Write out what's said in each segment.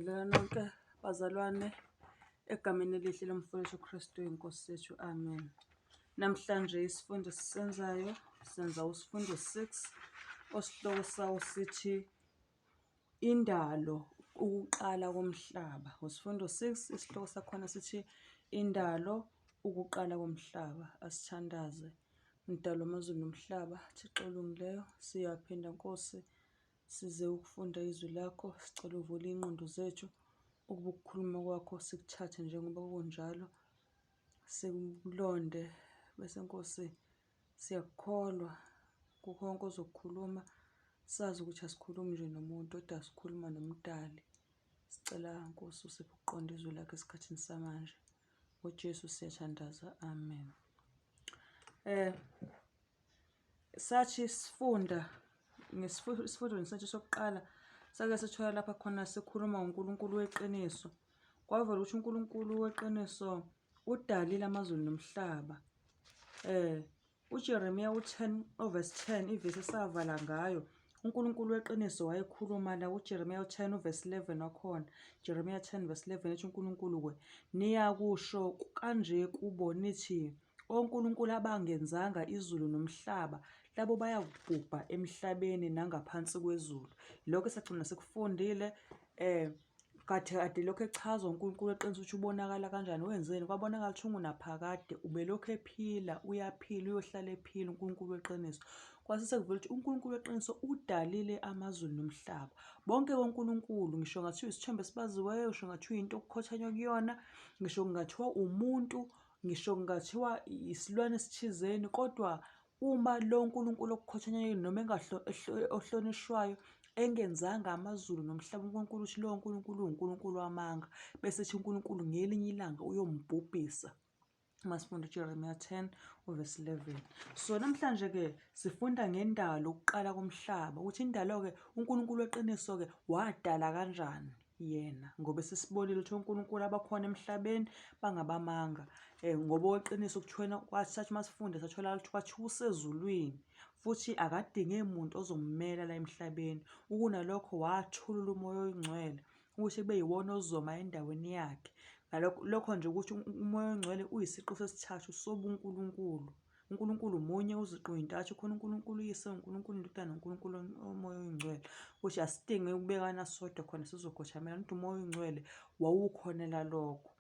Ngiyanibingelela nonke bazalwane egameni elihle lomfowethu Kristu iNkosi yethu. Amen. Namhlanje isifundo esisenzayo senza usifundo 6 osihloko sawo sithi indalo ukuqala komhlaba. Usifundo 6 isihloko sakhona sithi indalo ukuqala komhlaba. Asithandaze. Mdali wamazulu nomhlaba, Thixo olungileyo, siyaphinda Nkosi size ukufunda izwi lakho, sicela uvule iy'ngqondo zethu ukuba ukukhuluma kwakho sikuthathe njengoba kunjalo, sikulonde bese Nkosi siyakukholwa kukho konke ozokukhuluma, sazi ukuthi asikhulumi nje nomuntu kodwa sikhuluma noMdali. Sicela Nkosi usiphe ukuqonda izwi lakho esikhathini samanje. NgoJesu siyathandaza, amen. Eh sathi sifunda ngesifundweni sethu sokuqala sake sithola lapha khona sikhuluma ngoNkulunkulu weqiniso. Kwavela ukuthi uNkulunkulu weqiniso udalile amazulu nomhlaba. Eh uJeremiya u-10 verse 10 ivesi esavala ngayo uNkulunkulu weqiniso wayekhuluma la uJeremiya u-10 uverse 11 wakhona Jeremiya 10 verse 11 ethi uNkulunkulu kwe niyakusho kanje kubo nithi onkulunkulu abangenzanga izulu nomhlaba labo bayakubhubha emhlabeni nangaphansi kwezulu. Lokho esagcina sikufundile eh kade kade lokhu echazwa uNkulunkulu eqinisa ukuthi ubonakala kanjani wenzeni kwabonakala ukuthi ungunaphakade ubelokhu ephila uyaphila uyohlala ephila uNkulunkulu weqiniso. Kwase sekuvela ukuthi uNkulunkulu weqiniso udalile amazulu nomhlaba. Bonke onkulunkulu ngisho ngathiwa isithombe esibaziweyo ngisho ngathiwa into okukhothanywa kuyona ngisho kungathiwa umuntu ngisho kungathiwa isilwane esithizeni kodwa uma lo nkulunkulu okukhothanywa noma ohlonishwayo engenzanga amazulu nomhlaba uNkulunkulu uthi lowo nkulunkulu uwuNkulunkulu wamanga bese ethi uNkulunkulu ngelinye ilanga uyombhubhisa. Uma sifunda uJeremiya 10 uvesi 11. So namhlanje-ke sifunda ngendalo ukuqala komhlaba ukuthi indalo-ke uNkulunkulu weqiniso-ke wadala kanjani yena ngoba sesibonile ukuthi onkulunkulu abakhona emhlabeni bangabamanga um ngoba oweqiniso kuthiwena kwasathi uma sifunda sathola ukuthi kwathiwa usezulwini futhi akadinge muntu ozommela la emhlabeni ukunalokho wathulula umoya oyingcwele ukuthi kube yiwona ozoma endaweni yakhe ngalokho lokho nje ukuthi umoya oyingcwele uyisiqu sesithathu sobunkulunkulu uNkulunkulu munye uziqu zintathu khona uNkulunkulu uyise uNkulunkulu indodana uNkulunkulu umoya oyingcwele ukuthi asidinge ukubekana sodwa khona sizokhothamela kodwa umoya oyingcwele wawukhonela lokho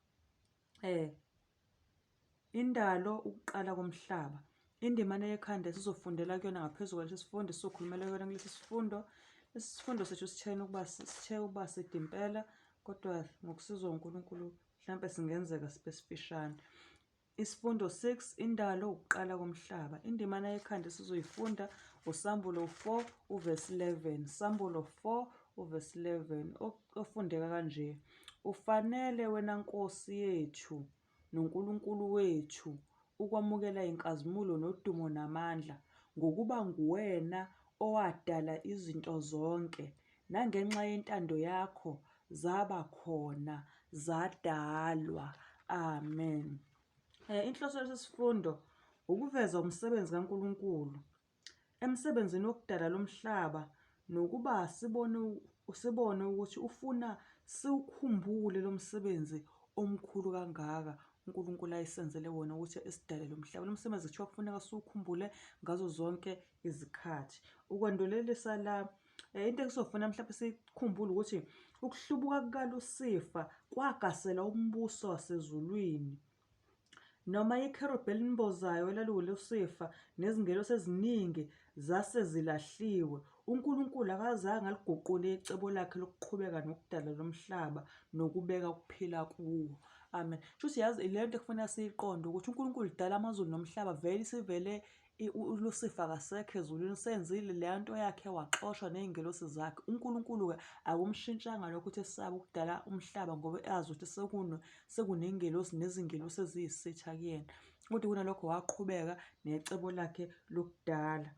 eh indalo ukuqala komhlaba indimana yekhanda esizofundela kuyona ngaphezu kwalesi sifundo sizokhulumela kuyona kulesi sifundo lesi sifundo sethu sithena ukuba sithe ukuba side impela kodwa ngokusizwa uNkulunkulu mhlampe singenzeka sibe sifishane. Isifundo 6 Indalo ukuqala komhlaba. Indimana yekhanda esizoyifunda uSambulo 4 uvesi 11. Sambulo 4 uvesi 11 ofundeka kanje. Ufanele wena Nkosi yethu noNkulunkulu wethu ukwamukela inkazimulo nodumo namandla ngokuba nguwena owadala izinto zonke nangenxa yentando yakho zaba khona zadalwa. Amen. Eh, inhloso yalesi sifundo ukuveza umsebenzi kaNkulunkulu emsebenzini wokudala lomhlaba nokuba sibone sibone ukuthi ufuna siwukhumbule lo msebenzi omkhulu kangaka uNkulunkulu ayesenzele wona ukuthi esidale lo mhlaba. Lo msebenzi kuthiwa kufuneka siwukhumbule ngazo zonke izikhathi. Ukwandulelisa la Eh, into ekusofuna mhlawumbe sikhumbule ukuthi ukuhlubuka kukaLusifa kwagasela umbuso wasezulwini. Noma ikherubhi elimbozayo elaliwuLusifa nezingelosi eziningi zase zilahliwe, uNkulunkulu akazange aliguqule icebo lakhe lokuqhubeka nokudala lo mhlaba nokubeka ukuphila kuwo. Amen. Shuthi yazi le nto ekufanele siyiqonde ukuthi uNkulunkulu udala amazulu nomhlaba vele isivele uLusifa akasekho ezulwini usenzile leya nto yakhe waxoshwa ney'ngelosi zakhe. UNkulunkulu-ke akumshintshanga lokho ukuthi esabe ukudala umhlaba ngoba azi ukuthi sekunengelosi nezingelosi eziyisitha kuyena. Kodwa kunalokho waqhubeka necebo lakhe lokudala.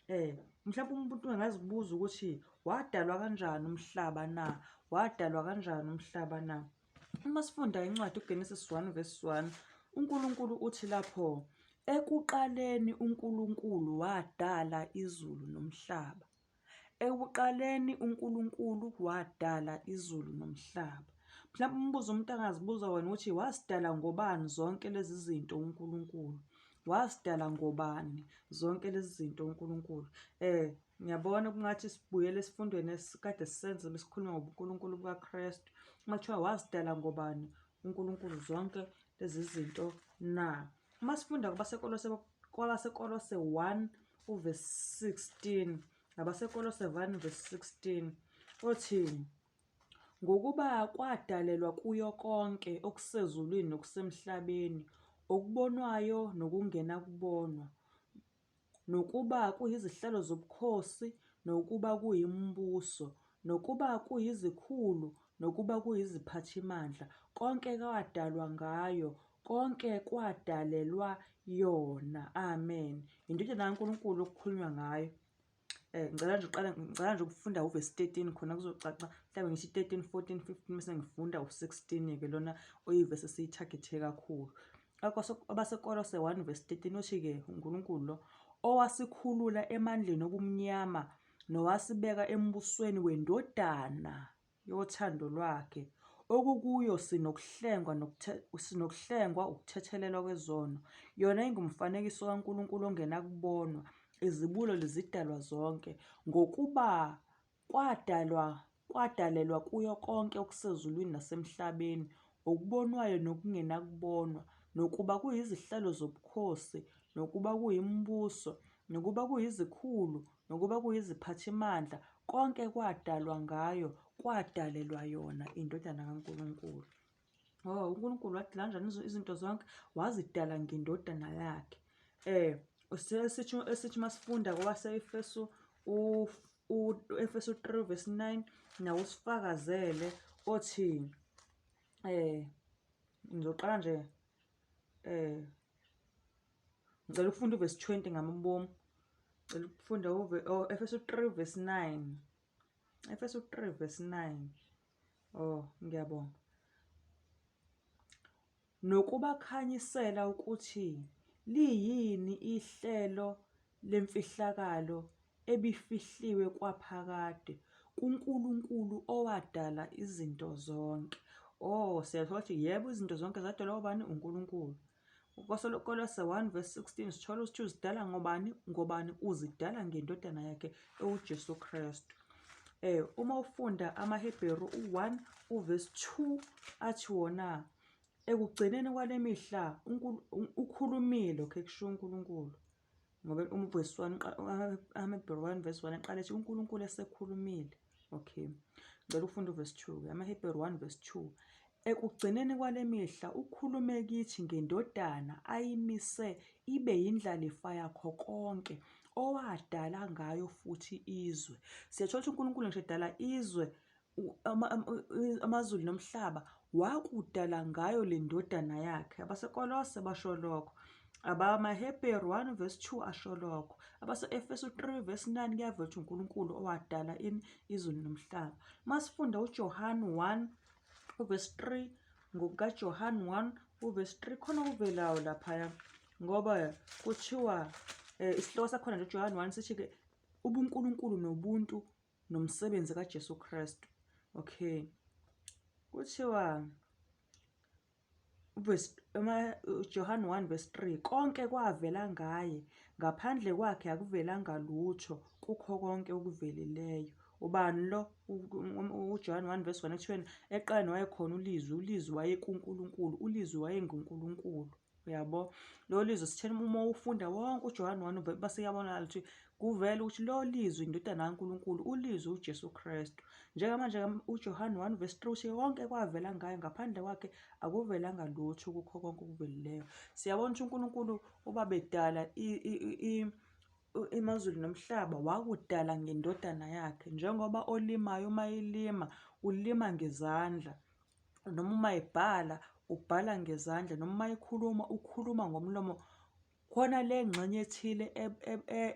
Eh, mhlawumbe umuntu angazibuza ukuthi wadalwa kanjani umhlaba na? Wadalwa kanjani umhlaba na? Uma sifunda incwadi uGenesis 1 verse 1, uNkulunkulu uthi lapho, Ekuqaleni uNkulunkulu wadala izulu nomhlaba. Ekuqaleni uNkulunkulu wadala izulu nomhlaba. Mhlawumbe umbuzo umuntu angazibuza wona ukuthi wasidala ngobani zonke lezi zinto uNkulunkulu? Wasidala ngobani zonke lezi zinto uNkulunkulu? Ngiyabona kungathi sibuyele esifundweni esikade sisenza besikhuluma ngobuNkulunkulu bukaKristu. Uma kuthiwa wasidala ngobani uNkulunkulu zonke lezi zinto na? Uma sifunda kwabaseKolose kwabaseKolose 1 uverse 16 AbaseKolose 1 verse 16 othi ngokuba kwadalelwa kuyo konke okusezulwini nokusemhlabeni okubonwayo nokungenakubonwa nokuba kuyizihlalo zobukhosi nokuba kuyimibuso nokuba kuyizikhulu nokuba kuyiziphathimandla konke kwadalwa ngayo konke kwadalelwa yona. Amen. Indodana kaNkulunkulu okukhulunywa ngayo. Ngicela nje uqala ngicela nje ukufunda uvesi 13 khona kuzocaca mhlawumbe ngisho 13 14 15 bese ngifunda u16 ke lona oyivesi esiyithagethe kakhulu. AbaseKolose 1 verse 13 uthi-ke uNkulunkulu lo owasikhulula emandleni obumnyama nowasibeka embusweni wendodana yothando lwakhe, okukuyo sinokuhlengwa sinokuhlengwa ukuthethelelwa kwezono. Yona ingumfanekiso kaNkulunkulu ongenakubonwa, izibulo lezidalwa zonke, ngokuba kwadalwa kwadalelwa kuyo konke okusezulwini nasemhlabeni, okubonwayo nokungenakubonwa, nokuba kuyizihlalo zobukhosi, nokuba kuyimibuso, nokuba kuyizikhulu, nokuba kuyiziphathimandla, konke kwadalwa ngayo, kwadalelwa yona iNdodana kaNkulunkulu. Oh, uNkulunkulu wadala kanjani izinto zonke? Wazidala ngeNdodana yakhe. Esithi esithi masifunda kwabase-Efesu u-Efesu 3 verse 9 nawo usifakazele othi ngizoqala nje ngicela ukufunda uvesi 20 ngamabomu. Ngicela ukufunda oh, Efesu 3 verse 9. Efesu 3 verse 9. Oh, ngiyabonga. Nokubakhanyisela ukuthi liyini ihlelo lemfihlakalo ebifihliwe kwaphakade kuNkulunkulu owadala izinto zonke. Oh, siyathola ukuthi yebo izinto zonke zadalwa ubani? UNkulunkulu. KwaSolokolosa 1 verse 16 sithola ukuthi uzidala ngobani? Ngobani? Uzidala ngendodana yakhe ewuJesu Kristu. Uma ufunda amaHebheru u-1 uverse 2 athi wona ekugcineni kwale mihla ukhulumile okay kusho uNkulunkulu ngoba uma uverse 1 amaHebheru 1 verse 1 eqala ethi uNkulunkulu esekhulumile. Okay, ngicela ufunda uverse 2 ke amaHebheru 1 verse 2 ekugcineni kwale mihla ukhulume kithi ngendodana ayimise ibe yindlalifa yakho konke owadala ngayo futhi izwe. Siyathola ukuthi uNkulunkulu ngisho edala izwe amazulu nomhlaba wakudala ngayo le ndodana yakhe. AbaseKolose basho lokho. AbamaHebheru 1 verse 2 asho lokho. Abase-Efesu 3 verse 9 kuyavela ukuthi uNkulunkulu owadala ini izulu nomhlaba. Masifunda uJohane 1 uverse 3 ngokukaJohane 1 uverse 3 khona okuvelayo laphaya ngoba kuthiwa isihloko sakhona nje uJohane 1 sithi ke ubuNkulunkulu nobuntu nomsebenzi kaJesu Kristu. Okay. Kuthiwa verse John 1 verse 3 konke kwavela ngaye ngaphandle kwakhe akuvelanga lutho kukho konke okuvelileyo. Ubani lo? uJohn 1 verse 1 ekuthiweni eqaleni wayekhona uLizwi, uLizwi wayekuNkulunkulu, uLizwi wayenguNkulunkulu. Uyabo? Lo lizwi sithena uma ufunda wonke uJohn 1 base kuyabonakala ukuthi kuvela ukuthi lo lizwi indodana kaNkulunkulu, uLizwi uJesu Kristu. Njengamanje uJohn 1 verse 3 uthi konke kwavela ngaye ngaphandle kwakhe akuvelanga lutho kukho konke okuvelileyo. Siyabona ukuthi uNkulunkulu ubabedala emazulu nomhlaba wakudala ngendodana yakhe njengoba olimayo uma elima ulima ngezandla noma uma ebhala ubhala ngezandla noma uma ekhuluma ukhuluma ngomlomo khona le ngxenye ethile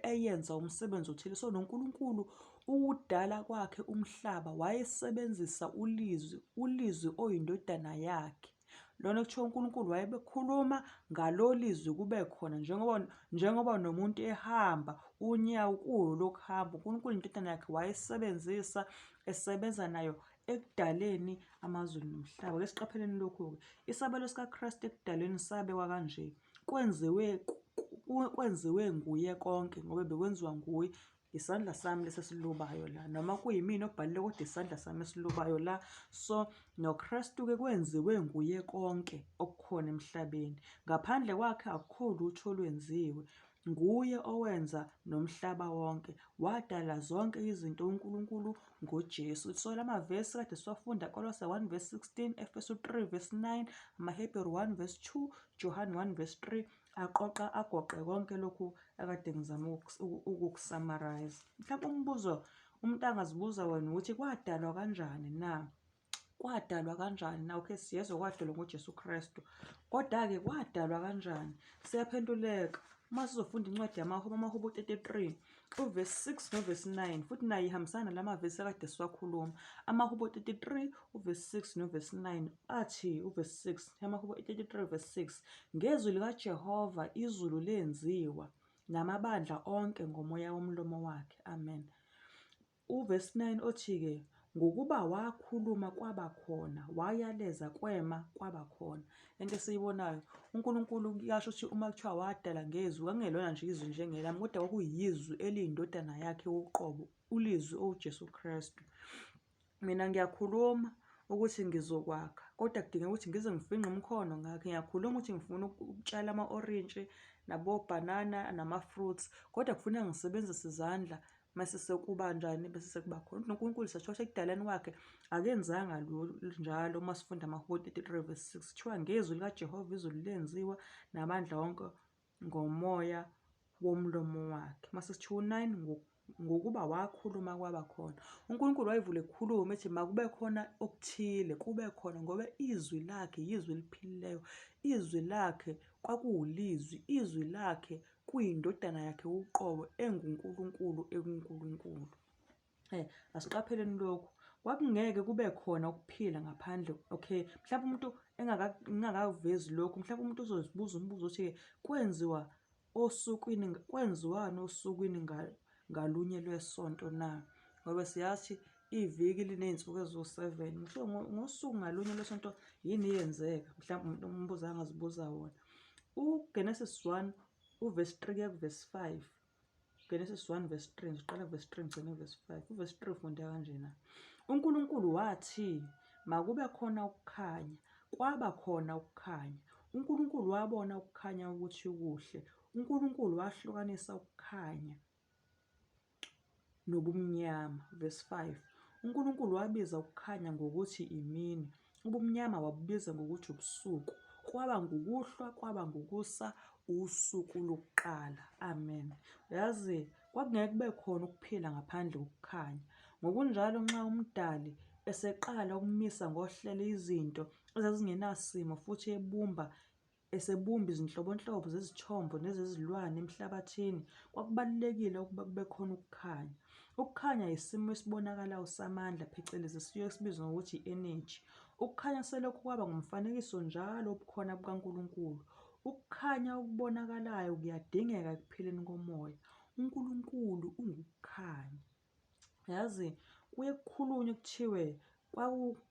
eyenza umsebenzi othile. So noNkulunkulu ukudala kwakhe umhlaba wayesebenzisa uLizwi, uLizwi oyindodana yakhe. Lona kuthiwa uNkulunkulu wayebekhuluma ngalolizwi kube khona njengoba nomuntu ehamba unyawo kuwo lokuhamba uNkulunkulu indodana yakhe wayesebenzisa esebenza nayo ekudaleni amazulu nomhlaba. Ke siqapheleni lokhu-ke, isabelo sikaKristu ekudalweni sabekwa kanje, kwenziwe kwenziwe nguye konke ngoba bekwenziwa nguye. Isandla sami lesi esilobayo la, noma kuyimina obhalile kodwa isandla sami esilobayo la. So noKristu-ke kwenziwe nguye konke okukhona emhlabeni, ngaphandle kwakhe akukho lutho olwenziwe. Nguye owenza nomhlaba wonke, wadala zonke izinto uNkulunkulu ngoJesu. So lamavesi kade siwafunda, Kolose 1 verse 16, Efesu 3 verse 9, amaHebheru 1 verse 2, Johane 1 verse 3, aqoqa agoqe konke lokhu akade ngizama ukukusummarize. Mhlawumbe umbuzo umuntu angazibuza wena ukuthi kwadalwa kanjani na? Kwadalwa kanjani na? Okay, siyezwa kwadalwa ngoJesu Kristu, kodwa-ke kwadalwa kanjani? Siyaphenduleka uma sizofunda incwadi yamaHubo, amaHubo 33 uvesi 6 novesi 9, futhi nayo ihambisana nalama vesi akade siwakhuluma. AmaHubo 33 uvesi 6 novesi 9 athi, uvesi 6, amaHubo 33 verse 6, ngezwi likaJehova izulu lenziwa, namabandla onke ngomoya womlomo wakhe. Amen. Uvesi 9 othi-ke, ngokuba wakhuluma kwaba khona, wayaleza kwema kwaba khona. Into esiyibonayo, uNkulunkulu kuyasho ukuthi uma kuthiwa wadala ngezwi, kwakungelona nje izwi njengelami, kodwa kwakuyizwi eliyindodana yakhe uqobo, ulizwi owuJesu Kristu. Mina ngiyakhuluma ukuthi ngizokwakha, kodwa kudingeka ukuthi ngize ngifinqe umkhono ngakhe. Ngiyakhuluma ukuthi ngifuna ukutshala ama-orintshi nabobhanana nama-fruits, kodwa kufuneka ngisebenzise izandla mase sekuba njani bese sekuba khona. UNkulunkulu siyasho ukuthi ekudaleni kwakhe akenzanga njalo. Uma sifunda amaHubo 33 verse 6, kuthiwa ngezwi likaJehova izulu lenziwa namandla wonke ngomoya womlomo wakhe. Mase sithiwa u-9, ngokuba wakhuluma kwaba khona. UNkulunkulu wayevule ekhuluma ethi makube khona okuthile, kube khona, ngoba izwi lakhe yizwi eliphilileyo. Izwi lakhe kwakuwulizwi, izwi lakhe kuyindodana yakhe uqobo enguNkulunkulu ekuNkulunkulu. Asiqapheleni lokhu. Kwakungeke kube khona ukuphila ngaphandle, okay, mhlawumbe umuntu engingakavezi lokhu, mhlawumbe umuntu uzozibuza umbuzo othi-ke kwenziwa osukwini, kwenziwani osukwini ngalunye lwesonto na? Ngoba siyazi iviki liney'nsuku eziwu-7. Mhlawumbe ngosuku ngalunye lwesonto yini eyenzeka? Mhlawumbe umuntu umbuzo angazibuza wona. UGenesis 1 uvesi 3 kuya kuvesi 5. Genesis 1 verse 3, ngiqala verse 3 ngigcine verse 5. Uverse 3 ufundeka kanjena. UNkulunkulu wathi, makube khona ukukhanya. Kwaba khona ukukhanya. UNkulunkulu wabona ukukhanya ukuthi kuhle. UNkulunkulu wahlukanisa ukukhanya nobumnyama. Verse 5. UNkulunkulu wabiza ukukhanya ngokuthi imini, ubumnyama wabubiza ngokuthi ubusuku. Kwaba ngukuhlwa, kwaba ngukusa, usuku lokuqala. Amen. Uyazi, kwakungeke kube khona ukuphila ngaphandle kokukhanya. Ngokunjalo nxa uMdali eseqala ukumisa ngohlelo izinto ezazingenasimo futhi ebumba esebumba izinhlobonhlobo zezithombo nezezilwane emhlabathini, kwakubalulekile ukuba kube khona ukukhanya. Ukukhanya yisimo esibonakalayo samandla, phecelezi esiye sibizwe ngokuthi i-energy. Ukukhanya selokhu kwaba ngumfanekiso njalo wobukhona bukaNkulunkulu. Ukukhanya okubonakalayo kuyadingeka ekuphileni komoya. UNkulunkulu ungukukhanya. Yazi kuye kukhulunywe kuthiwe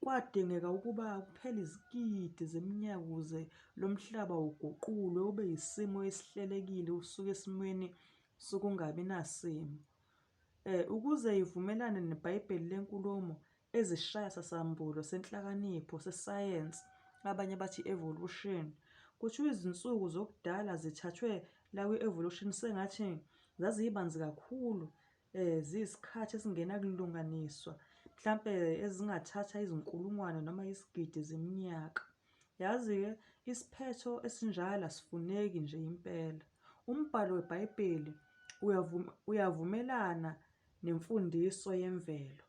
kwadingeka ukuba kuphele izigidi zeminyaka ukuze lo mhlaba uguqulwe ube yisimo esihlelekile usuke esimweni sokungabi nasimo. Ukuze ivumelane neBhayibheli lenkulumo ezishaya sasambulo senhlakanipho sesayensi, abanye bathi evolution. Kuthiwa izinsuku zokudala zithathwe la kwi-evolution sengathi zazibanzi kakhulu, ziyisikhathi esingenakulunganiswa, mhlampe ezingathatha izinkulungwane noma isigidi zeminyaka. Yazi-ke isiphetho esinjalo asifuneki nje impela. Umbhalo weBhayibheli uyavumelana nemfundiso yemvelo.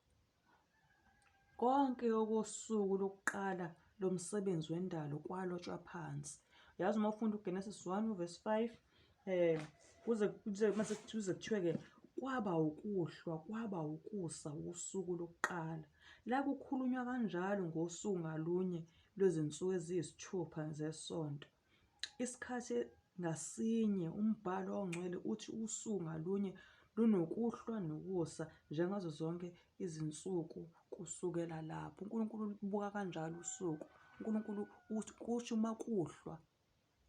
Konke okosuku lokuqala lomsebenzi wendalo kwalotshwa phansi. Uyazi uma ufunda uGenesis 1 uverse 5 kuze kuze mase kuze kuthiwe-ke kwaba ukuhlwa kwaba ukusa usuku lokuqala. La kukhulunywa kanjalo ngosuku ngalunye. lwezinsuku eziyisithupha zesonto. Isikhathi ngasinye umbhalo ongcwele uthi usuku ngalunye lunokuhlwa nokusa njengazo zonke izinsuku kusukela lapho. UNkulunkulu ubuka kanjalo usuku. UNkulunkulu uthi kusho uma kuhlwa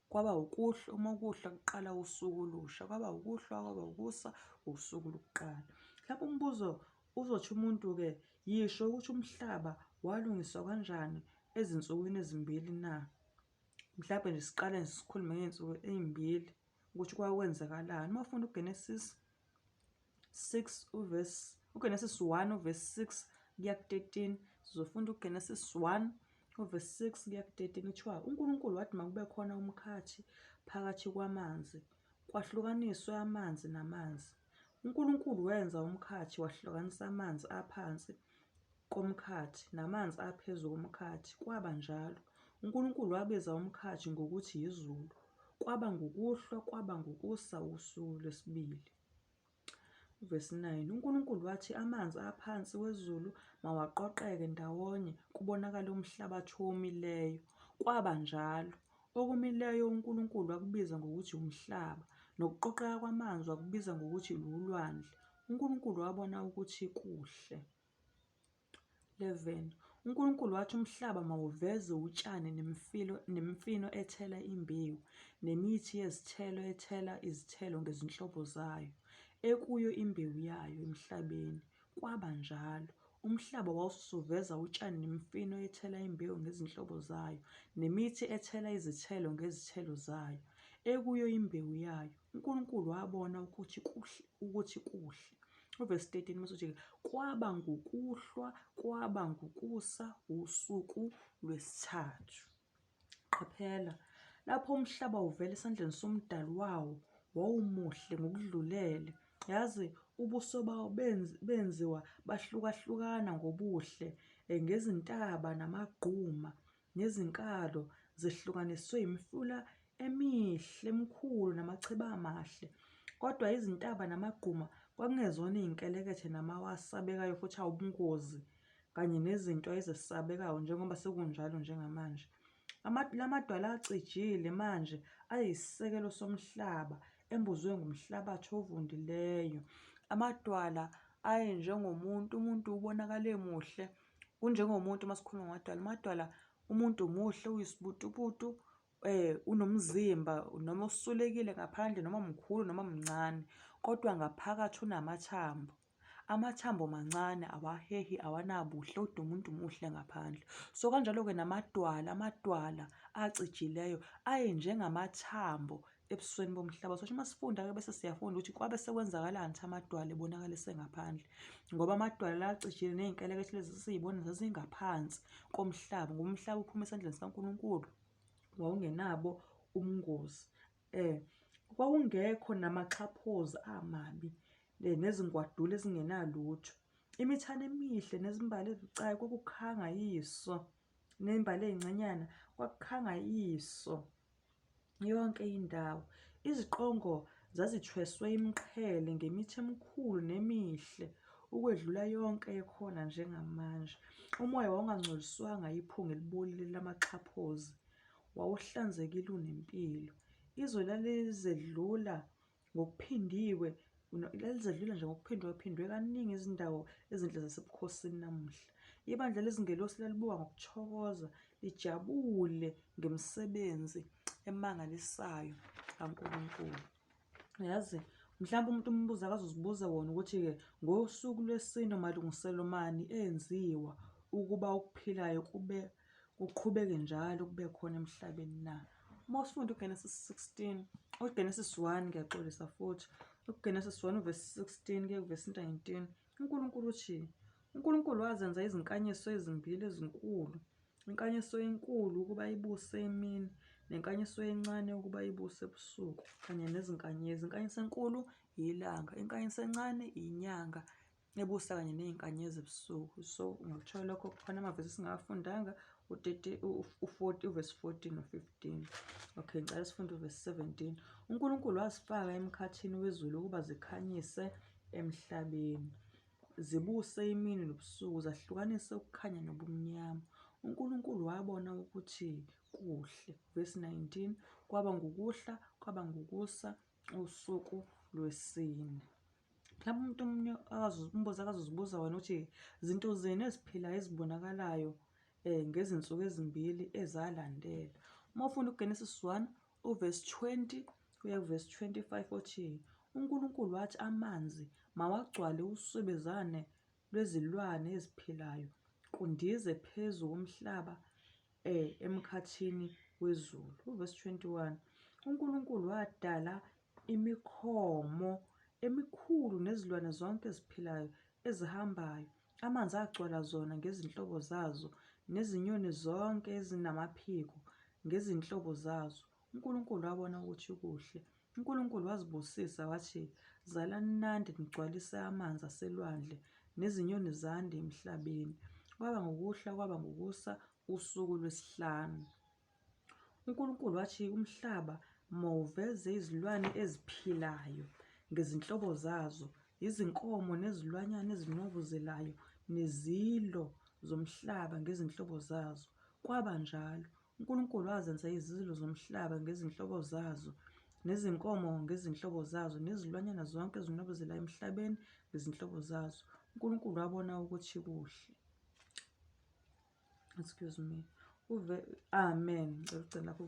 kwaba ukuhlwa, uma kuhlwa kuqala usuku olusha, kwaba ukuhlwa, kwaba ukusa, usuku lokuqala. Mhlawumbe umbuzo uzothi umuntu-ke, yisho ukuthi umhlaba walungiswa kanjani ezinsukwini ezimbili na? Mhlawumbe nje siqale nje sikhulume ngey'nsuku ey'mbili ukuthi kwakwenzakalani. Uma ufunda uGenesis 6 uvesi uGenesis 1 uvesi 6 kuya ku-13, sizofunda uGenesis 1 uvesi 6 kuya ku-13. Kuthiwa uNkulunkulu wathi makube khona umkhathi phakathi kwamanzi, kwahlukaniswe amanzi namanzi. UNkulunkulu wenza umkhathi wahlukanisa amanzi aphansi komkhathi namanzi aphezu komkhathi. Kwaba njalo. UNkulunkulu wabiza umkhathi ngokuthi yizulu. Kwaba ngukuhlwa, kwaba ngukusa usuku lwesibili. Uvesi 9, uNkulunkulu wathi amanzi aphansi kwezulu mawaqoqeke ndawonye kubonakale umhlabathi owomileyo. Kwaba njalo. Okumileyo uNkulunkulu wakubiza ngokuthi umhlaba, nokuqoqeka kwamanzi wakubiza ngokuthi lulwandle. UNkulunkulu wabona ukuthi kuhle. 11 UNkulunkulu wathi umhlaba mawuveze utshani nemifino, nemifino ethela imbewu, nemithi yezithelo ethela izithelo ngezinhlobo zayo, ekuyo imbewu yayo emhlabeni. Kwaba njalo. Umhlaba wawusuveza utshani nemifino ethela imbewu ngezinhlobo zayo, nemithi ethela izithelo ngezithelo zayo, ekuyo imbewu yayo. UNkulunkulu wabona ukuthi kuhle, ukuthi kuhle. Uvesi 13 masuthi kwaba ngukuhlwa, kwaba ngukusa, usuku lwesithathu. Qaphela, lapho umhlaba uvela esandleni somdali wawo, wawumuhle ngokudlulele. Yazi ubuso bawo benziwa bahlukahlukana ngobuhle, ngezintaba namagquma nezinkalo zehlukaniswe imifula emihle emikhulu namachibi amahle. Kodwa izintaba namagquma kwakungezona iy'nkelekethe namawa asabekayo futhi awubungozi kanye nezinto ezesabekayo njengoba sekunjalo njengamanje. La madwala acijile manje ayisisekelo somhlaba embozwe ngumhlabathi ovundileyo. Amadwala ayenjengomuntu, umuntu ubonakala emuhle kunjengomuntu uma sikhuluma ngamadwala. Amadwala umuntu muhle uyisibutubutu unomzimba noma usulekile ngaphandle noma mkhulu noma mncane kodwa ngaphakathi unamathambo. Amathambo mancane awahehi awanabuhle kodwa umuntu muhle ngaphandle. So kanjalo-ke namadwala, amadwala acijileyo ayenjengamathambo ebusweni bomhlaba. So uma sifunda-ke bese siyafunda ukuthi kwabe sekwenzakalani ukuthi amadwala ebonakale esengaphandle. Ngoba amadwala la acijile ney'nkelekethe lezi esiy'bona zazingaphansi komhlaba ngoba umhlaba uphuma esandleni sikaNkulunkulu wawungenabo ubungozi. Kwakungekho namaxhaphozi amabi nezingwadule ezingenalutho. Imithana emihle nezimbali ezibucayi kwakukhanga iso, ney'mbali ey'ncanyana kwakukhanga iso yonke indawo. Iziqongo zazithweswe imiqhele ngemithi emikhulu nemihle ukwedlula yonke ekhona njengamanje. Umoya wawungangcoliswanga iphunga elibolile lamaxhaphozi. Wawuhlanzekile unempilo. Izwe lalizedlula ngokuphindiwe, lalizedlula nje ngokuphindwe phindwe kaningi izindawo ezinhle zasebukhosini namuhla. Ibandla lezingelosi lalibuka ngokuthokoza, lijabule ngemisebenzi emangalisayo kaNkulunkulu. Yazi mhlawumbe umuntu umbuza akazozibuza wona ukuthi-ke ngosuku lwesine malungiselelo mani enziwa ukuba okuphilayo kube kuqhubeke njalo kube khona emhlabeni na? Uma usifunda uGenesis 16, uGenesis 1 ngiyaxolisa futhi, uGenesis 1 uvesi 16 kuye kuvesi 19, uNkulunkulu uthi, uNkulunkulu wazenza izinkanyiso ezimbili ezinkulu, inkanyiso enkulu ukuba ibuse emini, nenkanyiso encane ukuba ibuse ebusuku, kanye nezinkanyezi. Inkanyiso enkulu ilanga, inkanyiso encane inyanga ebusa kanye ney'nkanyezi ebusuku. So ungakuthola lokho kukhona amavesi esingawafundanga u-40 uvesi 14 no-15. Okay, ngicela sifunde uvesi 17. UNkulunkulu wazifaka emkhathini wezulu ukuba zikhanyise emhlabeni, zibuse imini nobusuku, zahlukanise ukukhanya nobumnyama. UNkulunkulu wabona ukuthi kuhle. Verse 19, kwaba ngukuhla, kwaba ngukusa, usuku lwesine. Mhlawumbe umuntu omunye umbuzo akazozibuza wena ukuthi zinto zini eziphilayo ezibonakalayo ngezinsuku ezimbili ezalandela. Uma ufunda uGenesis 1 uvesi 20 kuya kuvesi 25 othi uNkulunkulu wathi amanzi mawagcwale uswebezane lwezilwane eziphilayo kundize phezu komhlaba emkhathini wezulu. Uvesi 21 uNkulunkulu wadala imikhomo emikhulu nezilwane zonke eziphilayo ezihambayo. Amanzi agcwala zona ngezinhlobo zazo, nezinyoni zonke ezinamaphiko ngezinhlobo zazo. UNkulunkulu wabona ukuthi kuhle. UNkulunkulu wazibusisa wathi, Zalani nande nigcwalise amanzi aselwandle, nezinyoni zande emhlabeni. Kwaba ngukuhla kwaba ngukusa usuku lwesihlanu. UNkulunkulu wathi umhlaba mawuveze izilwane eziphilayo ngezinhlobo zazo, izinkomo nezilwanyana ezinwabuzelayo nezilo zomhlaba ngezinhlobo zazo. Kwaba njalo. UNkulunkulu wazenza izilo zomhlaba ngezinhlobo zazo, nezinkomo ngezinhlobo zazo, nezilwanyana zonke ezinwabuzelayo emhlabeni ngezinhlobo zazo. UNkulunkulu wabona ukuthi kuhle. Excuse me. Uve amen. Ngicela ukugcina lapho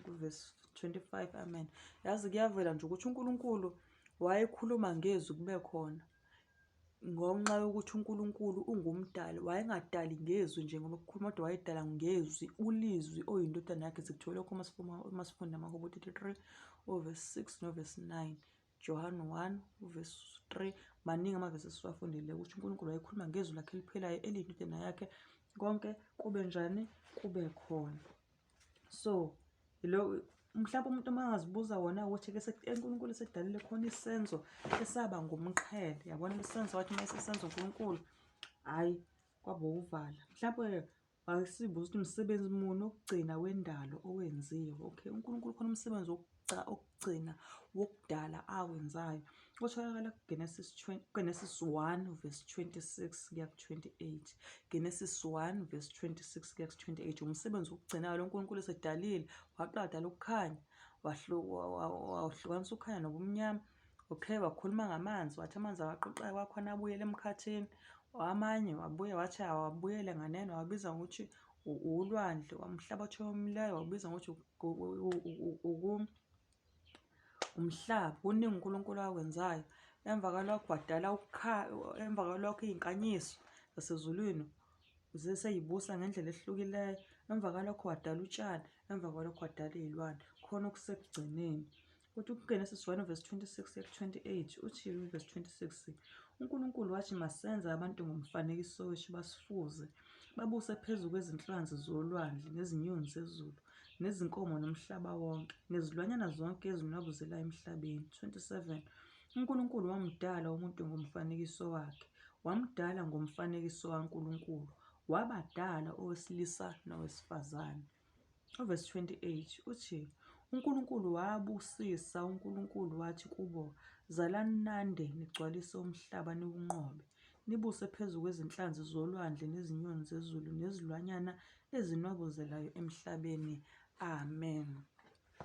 kuvesi 25 amen. Yazi kuyavela nje ukuthi uNkulunkulu wayekhuluma ngezwi kube khona. Ngonxa yokuthi uNkulunkulu ungumdali, wayengadali ngezwi nje ngoba kukhuluma kodwa wayedala ngezwi, ulizwi oyindodana yakhe. Sikuthola lokho uma sifunda amaHubo 33 ovesi 6 novesi 9. Johane 1 uvesi 3. Maningi amavesi esiwafundile ukuthi uNkulunkulu wayekhuluma ngezwi lakhe eliphilayo eliyindodana yakhe, konke kube njani? Kube khona. So lo mhlawumbe umuntu uma angazibuza wona ukuthi ke uNkulunkulu esedalile khona isenzo esaba ngumqhele, yabona isenzo wathi uma esesenza uNkulunkulu, hhayi kwaba ukuvala. Mhlawumbe Asibuze ukuthi msebenzi muni wokugcina wendalo owenziwe. Okay, uNkulunkulu khona umsebenzi wokugcina wokudala awenzayo otholakala kuGenesis 20, Genesis 1 verse 26 kuya ku-28. Genesis 1 verse 26 kuya ku-28 umsebenzi wokugcina lo uNkulunkulu esedalile, waqala wadala ukukhanya, wahlukanisa ukukhanya nobumnyama. Okay, wakhuluma ngamanzi wathi amanzi awaqoqeka kwakhona abuyele emkhathini. Amanye wabuye wathi awabuyele nganeno wabiza ngokuthi ulwandle, umhlabathi owomileyo wawubiza ngokuthi umhlaba. Kuningi uNkulunkulu akwenzayo. Emva kwalokho wadala emva kwalokho iy'nkanyiso zasezulwini zeseyibusa ngendlela ehlukileyo. Emva kwalokho wadala utshani, emva kwalokho wadala iy'lwane. Khona okusekugcineni. Kodwa ukuGenesis 1 verse 26 kuya ku-28 uthi verse 26 uNkulunkulu wathi masenze abantu ngomfanekiso wethu basifuze babuse phezu kwezinhlanzi zolwandle nezinyoni zezulu nezinkomo nomhlaba wonke nezilwanyana zonke ezinwabuzelayo emhlabeni. 27 uNkulunkulu wamdala umuntu ngomfanekiso wakhe, wamdala ngomfanekiso kaNkulunkulu, wabadala owesilisa nowesifazane. Uvesi 28 uthi, uNkulunkulu wabusisa, uNkulunkulu wathi kubo, Zalani nande, nigcwalise umhlaba niwunqobe, nibuse phezu kwezinhlanzi zolwandle nezinyoni zezulu nezilwanyana ezinwabuzelayo emhlabeni. Amen.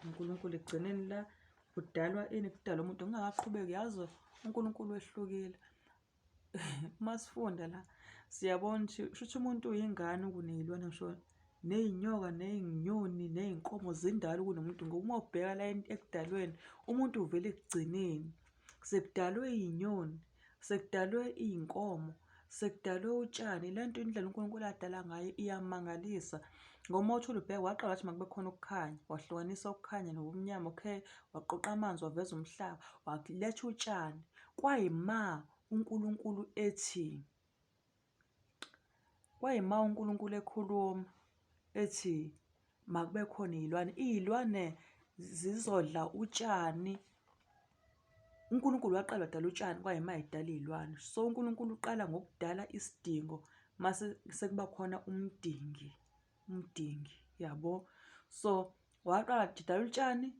UNkulunkulu ekugcineni la kudalwa ini? Kudalwa umuntu. Ngingakaqhubeki yazi uNkulunkulu wehlukile. Uma sifunda la siyabona ukuthi shuthi umuntu uyingane kuney'lwane ngisho ney'nyoka ney'nyoni ney'nkomo zindala kunomuntu ngoba uma ubheka la ekudalweni umuntu uvela ekugcineni. Sekudalwe iy'nyoni, sekudalwe iy'nkomo, sekudalwe utshani. Le nto indlela uNkulunkulu adala ngayo iyamangalisa ngoba uma uthula ubheka waqala wathi makube khona ukukhanya, wahlukanisa ukukhanya nobumnyama, okay, waqoqa amanzi waveza umhlaba, waletha utshani. Kwayima uNkulunkulu ethi, kwayima uNkulunkulu ekhuluma ethi makube khona iy'lwane, iy'lwane zizodla utshani. UNkulunkulu waqala wadala utshani kwayima edala iy'lwane. So uNkulunkulu uqala ngokudala isidingo mase sekuba khona umdingi, umdingi yabo. So waqala wadala utshani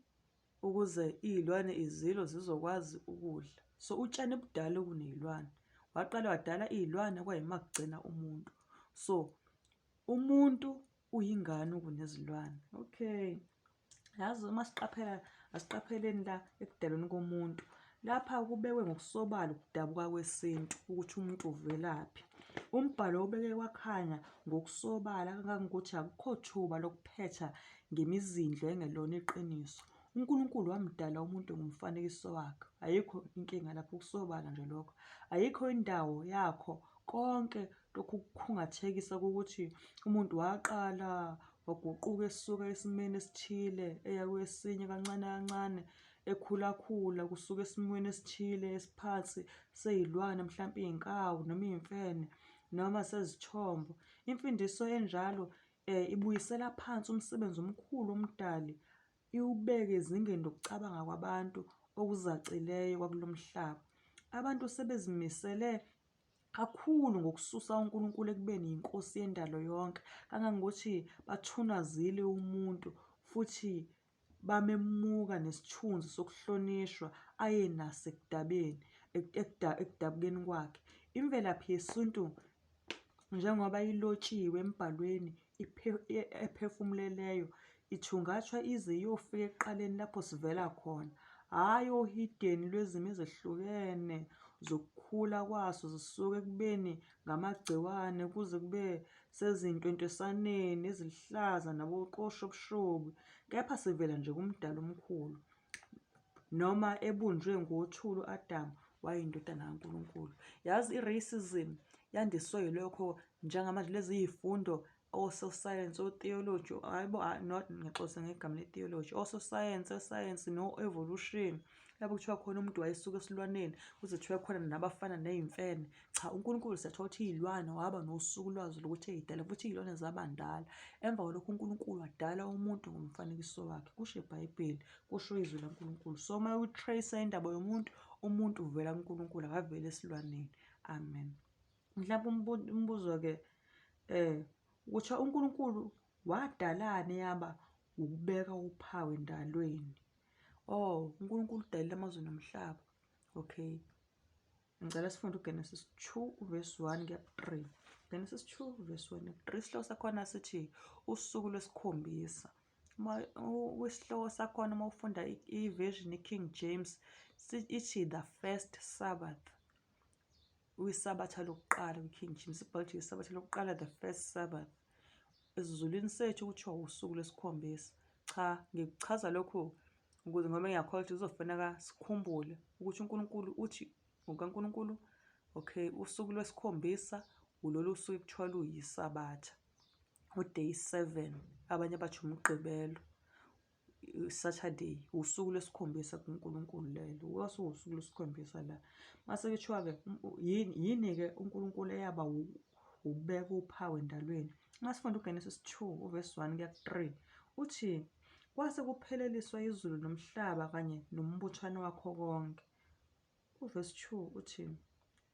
ukuze iy'lwane izilo zizokwazi ukudla. So utshani budala kuney'lwane. Waqala wadala iy'lwane kwayima kugcina umuntu. So umuntu uyingane kunezilwane. Okay. Yazi uma siqaphela, asiqapheleni la ekudalweni komuntu. Lapha kubekwe ngokusobala ukudabuka kwesintu ukuthi umuntu uvelaphi. Umbhalo ubeke kwakhanya ngokusobala kangangokuthi akukho thuba lokuphetha ngemizindlo engelona iqiniso. UNkulunkulu wamdala umuntu ngomfanekiso wakhe. Ayikho inkinga lapho, kusobala nje lokho. Ayikho indawo yakho konke lokhu kukhungathekisa kokuthi umuntu waqala waguquka esuka esimeni esithile eya kwesinye kancane kancane ekhulakhula kusuka esimweni esithile esiphansi sey'lwane mhlampe iy'nkawu noma iy'mfene noma sezithombo. Imfundiso enjalo ibuyisela phansi umsebenzi omkhulu woMdali, iwubeke ezingeni lokucabanga kwabantu okuzacileyo kwakulo mhlaba. Abantu sebezimisele kakhulu ngokususa uNkulunkulu ekubeni yinkosi yendalo yonke, kangangokuthi bathunazile umuntu futhi bamemuka nesithunzi sokuhlonishwa ayenaso ekudabeni ekudabukeni kwakhe. Imvelaphi yesintu njengoba ilotshiwe emibhalweni ephefumuleleyo ithungathwa ize iyofika ekuqaleni lapho sivela khona, hhayi ohideni lwezimo ezehlukene zokukhula kwaso zisuka ekubeni ngamagciwane kuze kube sezintwentwesaneni eziluhlaza naboqoshobushobi, kepha sivela nje kuMdali omkhulu. Noma ebunjwe ngothuli u-Adamu wayeyindodana kaNkulunkulu. Yazi i-racism yandiswe yilokho njengamanje lezi iy'fundo ososayensi, o-theology, hhayi bo, not ngiyaxolisa ngegama le-theology, ososayensi, osayensi no-evolution, lapho kuthiwa khona umuntu wayesuka esilwaneni kuze kuthiwe khona nabafana ney'mfene. Cha, uNkulunkulu siyathola ukuthi iy'lwane waba nosuku lwazo lokuthi ey'dale futhi iy'lwane zaba ndala. Emva kwalokho uNkulunkulu wadala umuntu ngomfanekiso wakhe, kusho iBhayibheli, kusho izwi laNkulunkulu. So uma uyi-trace-a indaba yomuntu, umuntu uvela kuNkulunkulu akaveli esilwaneni. Amen. Mhlawumbe umbuzo-ke ukuthi uNkulunkulu wadalani yaba ukubeka uphawu endalweni. Oh, uNkulunkulu udalile amazulu nomhlaba. Okay. Ngicela sifunde uGenesis 2 verse 1 kuya 3. Genesis 2 verse 1 3. Isihloko sakhona sithi usuku lwesikhombisa. Uma isihloko sakhona uma ufunda i-version i-King James ithi the first Sabbath. Uyisabatha lokuqala kwi-King James ibhalwe ukuthi isabatha lokuqala, the first Sabbath. EsiZulwini sethu kuthiwa usuku lwesikhombisa. Cha, ngikuchaza lokhu ukuze ngoba ngiyakholwa ukuthi kuzofuneka sikhumbule ukuthi uNkulunkulu uthi ngokukaNkulunkulu, okay, usuku lwesikhombisa ulolu suku ekuthiwa luyisabatha, u-day 7, abanye bathi umgqibelo, Saturday, usuku lwesikhombisa kuNkulunkulu lelo, wasuke usuku lwesikhombisa la. Mase kuthiwa-ke yini-ke uNkulunkulu eyaba ukubeka uphawu endalweni. Uma sifunda uGenesis 2 uvesi 1 kuya ku-3 uthi kwase kupheleliswa izulu nomhlaba kanye nombuthano wakho konke. Uvesi 2 uthi,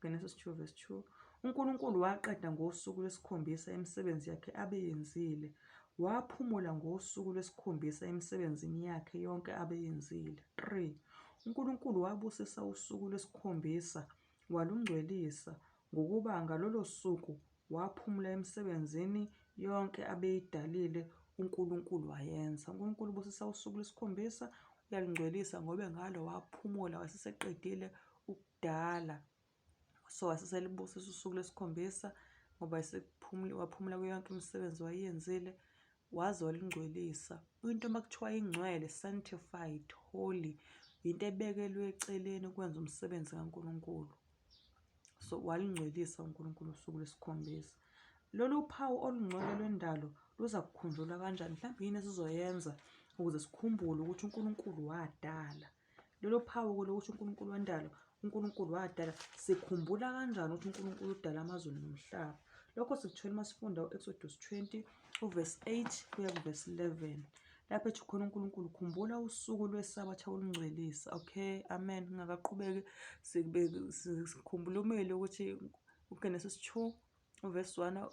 Genesis 2 verse 2, uNkulunkulu waqeda ngosuku lwesikhombisa imisebenzi yakhe abeyenzile, waphumula ngosuku lwesikhombisa emisebenzini yakhe yonke abeyenzile. 3 uNkulunkulu wabusisa usuku lwesikhombisa walungcwelisa, ngokuba ngalolo suku waphumula emisebenzini yonke abeyidalile uNkulunkulu wayenza. UNkulunkulu ubusisa usuku lwesikhombisa uyalungcwelisa ngoba ngalo waphumula waseseqedile ukudala. So waseselibusisa usuku lwesikhombisa ngoba esephumule waphumula kuyo yonke imisebenzi wayeyenzile waze walungcwelisa. Into uma kuthiwa ingcwele, sanctified, holy, into ebekelwe eceleni ukwenza umsebenzi kaNkulunkulu. So walungcwelisa uNkulunkulu usuku lwesikhombisa. Lolu phawu olungcwele lwendalo luza kukhunjulwa kanjani? Mhlawumbe yini esizoyenza ukuze sikhumbule ukuthi uNkulunkulu wadala? Lolu phawu lokuthi uNkulunkulu wendalo, uNkulunkulu wadala, sikhumbula kanjani ukuthi uNkulunkulu udala amazulu nomhlaba? Lokho sikuthola uma sifunda u-Exodus 20 uvesi 8 kuya kuvesi 11. Lapho ethi khona uNkulunkulu khumbula usuku lwesabatha ulungcwelisa. Okay, amen. Ngingakaqhubeki sikhumbulumile ukuthi uGenesis 2 uvesi 1,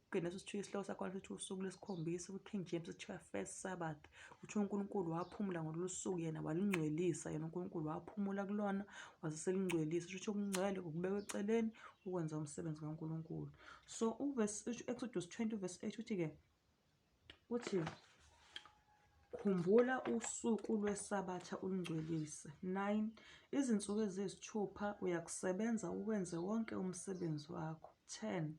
uGenesis 2 isihloko sakhona sithi usuku lwesikhombisa, kwi-King James kuthiwa first Sabbath. Kuthiwa uNkulunkulu waphumula ngololu suku yena walungcwelisa, yena uNkulunkulu waphumula kulona waseselungcwelisa. Kusho ukuthi okungcwele ukubekwa eceleni ukwenza umsebenzi kaNkulunkulu. So uvesi Exodus 20 verse 8 uthi-ke Uthi khumbula usuku lweSabatha ulungcwelise. 9 Izinsuku eziyisithupha uyakusebenza uwenze wonke umsebenzi wakho. 10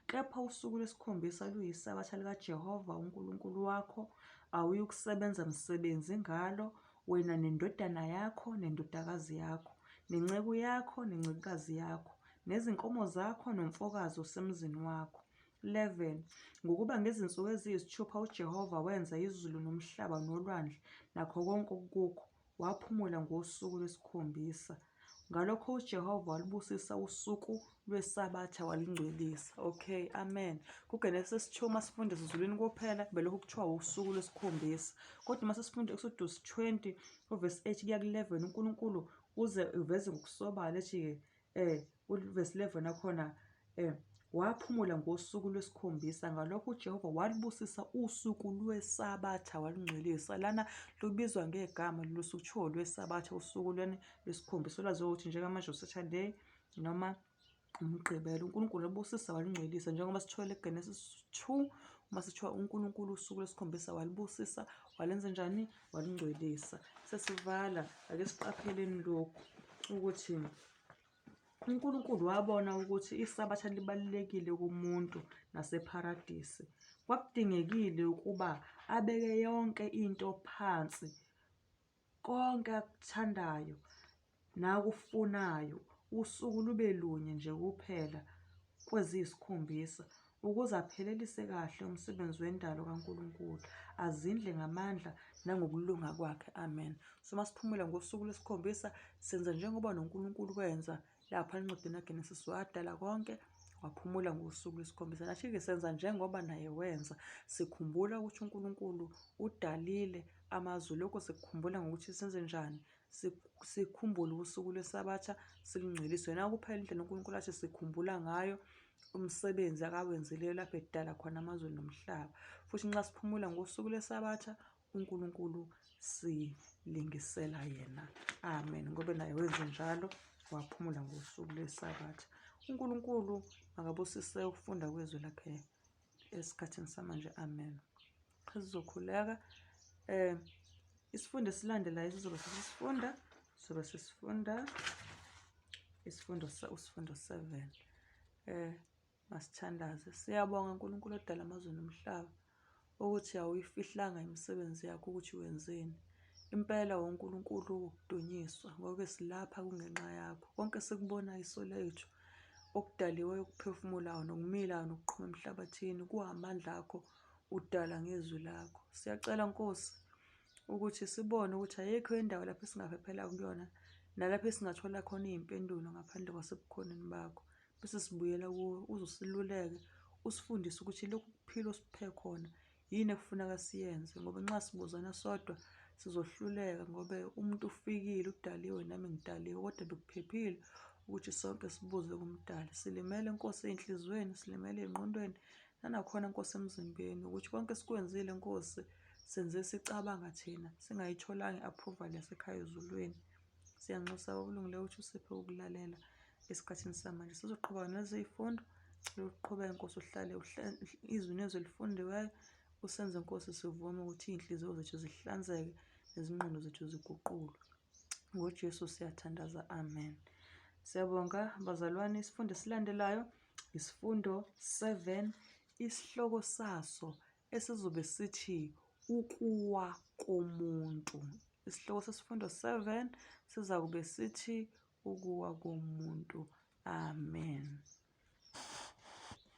Kepha usuku lwesikhombisa luyisabatha likaJehova uNkulunkulu wakho, awuyukusebenza msebenzi ngalo, wena nendodana yakho nendodakazi yakho, nenceku yakho nencekukazi yakho, nezinkomo zakho nomfokazi osemzini wakho. 11 Ngokuba ngezinsuku eziyisithupha uJehova wenza izulu nomhlaba nolwandle nakho konke okukukho, waphumula ngosuku lwesikhombisa. Ngalokho uJehova walubusisa usuku lweSabatha walingcwelisa. Okay, amen. KuGenesis 2 uma sifunda esiZulwini kuphela belokhu kuthiwa usuku lwesikhombisa. Kodwa uma sesifunda Exodus 20 uvesi 8 kuya ku-11 uNkulunkulu uze uveze ngokusobala ethi-ke uvesi 11 akhona waphumula ngosuku lwesikhombisa, ngalokho uJehova walubusisa usuku lweSabatha walungcwelisa. Lana lubizwa ngegama lolu suku kuthiwa olweSabatha, usuku lweni lwesikhombisa olwaziwa ukuthi njengamanje uSaturday noma uMgqibelo. UNkulunkulu walubusisa walungcwelisa njengoba sithola eGenesis 2 uma sithiwa uNkulunkulu usuku lwesikhombisa walubusisa walenza njani? Walungcwelisa. Sesivala, ake siqapheleni lokhu ukuthi uNkulunkulu wabona ukuthi iSabatha libalulekile kumuntu nasePharadisi. Kwakudingekile ukuba abeke yonke into phansi, konke akuthandayo nakufunayo, usuku lube lunye nje kuphela kweziyisikhombisa, ukuze aphelelise kahle umsebenzi wendalo kaNkulunkulu, azindle ngamandla nangokulunga kwakhe. Amen. So uma siphumula ngosuku lwesikhombisa senza njengoba noNkulunkulu wenza lapha encwadini kaGenesis, wadala konke waphumula ngosuku lwesikhombisa. Nathi-ke senza njengoba naye wenza, sikhumbula ukuthi uNkulunkulu udalile amazulu. Lokho sikukhumbula ngokuthi senze njani? Sikhumbule usuku lweSabatha silungcwelise. Yona kuphela indlela uNkulunkulu athi sikhumbula ngayo umsebenzi akawenzileyo lapho edala khona amazulu nomhlaba. Futhi nxa siphumula ngosuku lweSabatha uNkulunkulu silingisela yena. Amen. Ngoba naye wenze njalo, waphumula ngosuku lweSabatha. uNkulunkulu makabusise ukufunda kwezwi lakhe esikhathini samanje. Amen. Sizokhuleka. Isifundo esilandelayo sizobe sesifunda, sizobe sesifunda isifundo usifundo 7. Masithandaze. Siyabonga uNkulunkulu odala amazulu nomhlaba ukuthi awuyifihlanga imisebenzi yakho ukuthi wenzeni. Impela uNkulunkulu wokudunyiswa ngoba silapha kungenxa yakho. Konke sikubonayo iso lethu okudaliweyo okuphefumulayo nokumilayo nokuqhuma emhlabathini kuwamandla akho, udala ngezwi lakho. Siyacela Nkosi ukuthi sibone ukuthi ayikho indawo lapho esingaphephela kuyona nalapho esingathola khona iy'mpendulo ngaphandle kwasebukhoneni bakho. Bese sibuyela kuwe uzosiluleke usifundise ukuthi lokhu kuphila osiphe khona yini ekufuneka siyenze, ngoba nxa sibuzana sodwa sizohluleka, ngoba umuntu ufikile udaliwe nami ngidaliwe, kodwa bekuphephile ukuthi sonke sibuze kuMdali. Silimele Nkosi ey'nhliziyweni, silimele ey'ngqondweni nanakhona Nkosi emzimbeni, ukuthi konke esikwenzile Nkosi senze sicabanga thina singayitholanga i-approval yasekhaya ezulwini. Siyanxusa okulungileyo ukuthi usiphe ukulalela esikhathini samanje. Sizoqhubeka nezifundo, cela uqhubeke Nkosi, uhlale izwi nezwi elifundiweyo usenze Nkosi sivume ukuthi iy'nhliziyo zethu zihlanzeke nezingqondo zethu ziguqulwe. NgoJesu siyathandaza, amen. Siyabonga bazalwane, isifundo esilandelayo isifundo 7, isihloko saso esizobe sithi ukuwa komuntu. Isihloko sesifundo 7 sizakube sithi ukuwa komuntu. Amen.